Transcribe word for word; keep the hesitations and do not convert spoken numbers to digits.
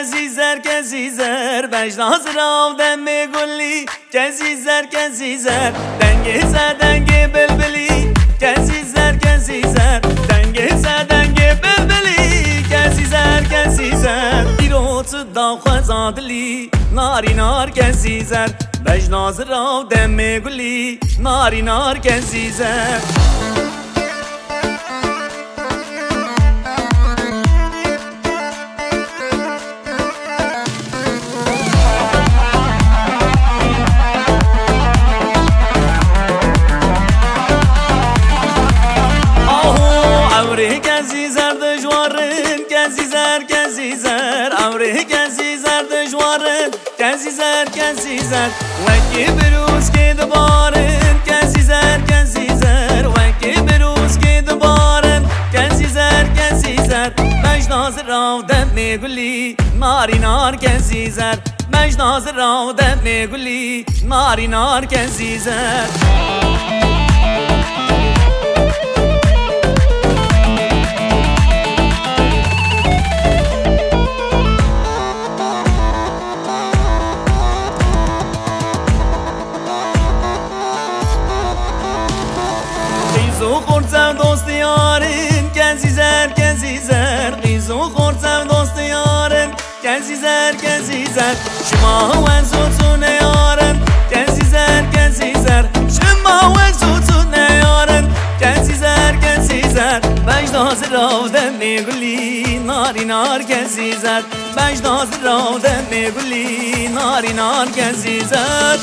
Kezî zer, kezî zer, bejna zirav demê gulî. Kezî zer, kezî zer, dengê ser dengê bilbilî. Kezî zer, kezî zer, dengê ser dengê bilbilî. Kezî zer, kezî zer, îro tu daxweza dilî. Narî nar kezî zer, bejna zirav demê gulî. Narî nar kezî zer. Aho, ewrê kezî zer dijwarin, kezî zer, kezî zer, ewrê kezî zer dijwarin. Kezî zer, kezî zer, wekî birûskê dibarin. Kezî zer, kezî zer, wekî birûskê dibarin. Kezî zer, kezî zer, bejna zirav demê gulî. Narî nar kezî zer, bejna zirav demê gulî. Narî nar kezî zer. Qîz û xortsev dost yarin, kezî zer, kezî zer. Qîz û xortsev dost yarin, kezî zer, kezî zer. Şima wez û tu neyarin, kezî zer, kezî zer. Şima wez û tu neyarin, kezî zer, kezî zer. Bejna zirav demê gulî, narî nar kezî zer. Bejna zirav demê gulî, narî nar kezî zer.